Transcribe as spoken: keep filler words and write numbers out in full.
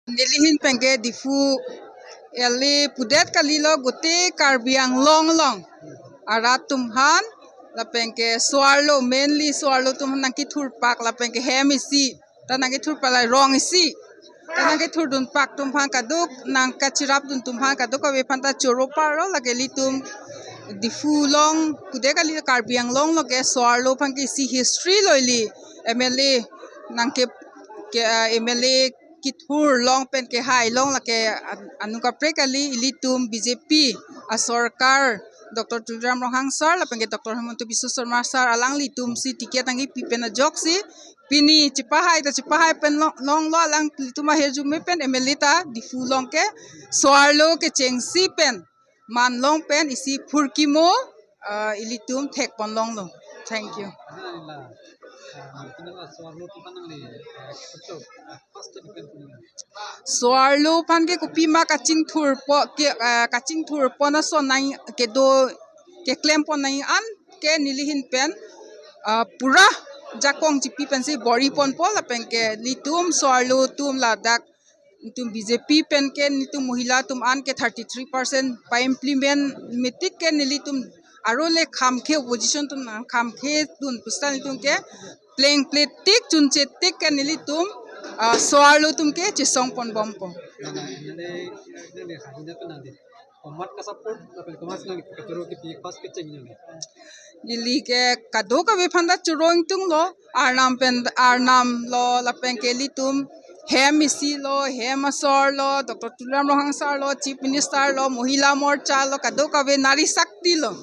Neli ahin penke Diphu L A pudet kalilo, gote Karbi Anglong along arat atum aphan lapenke so-arlo, mainly so-arlo atum aphan nangkethurpak lapenke hem isi ta nangkethurpak, la rong isi ta nangkethurdunpak atum aphan kaduk, nangkachirapdun atum aphan kadokave aphan ta choro parlo. Lake ilitum Diphu along pudet kali, Karbi Anglong along ke so-arlo aphan ke isi history lo, ili M L A nangke ke, ah, M L A kethur along pen kehai along lake an-, anut kaprek kali ilitum B J P asorkar, Doctor Tuliram Ronghang sir lapenke Doctor Himanta Biswa Sarma sir alanglitum si ticket nangkepi pen ajoksi pini chepahai ta chepahai pen long, longlo, alanglitum ahirjume pen M L A ta Diphu along ke so-arlo kechengsi pen man long pen isi phurkimo, ah, ilitum thekpon longlo. Thank you. Nangli la, ah, nangli la so-arlo atum aphan nangli, ah, kachok, ah, first step pen kuni. So-arlo aphan ke kopima kachingthurpo ke, ah, kachingthurpon ason nang kedo keklempon nang an ke neli ahin pen, ah, pura jakong chipi pensi bor-iponpo lapenke ilitum so-arlo atum ladak itum B J P pen ke nelitum mohila atum an ke thirty three percent pa-implement metik ke nelitum arlo le khamkhe opposition atum nangkhamkhedun pusita nelitum ke plengple tik chunche tik ke nelitum, ah, so-arlo atum ke chesongponbompo. Nangli, nangli, nangli, nangli, nangli, komat ka-support lapen komat nangli kachoro kipi first kecheng nangli? Neli ke kadokave aphan ta choro ingtunglo, Arnam pen, Arnam lo lapenke ilitum hem isi lo, hem asor lo, Doctor Tuliram Ronghang sir lo, Chief Minister lo, Mohila Morcha lo, kadokave Nari Shakti lo.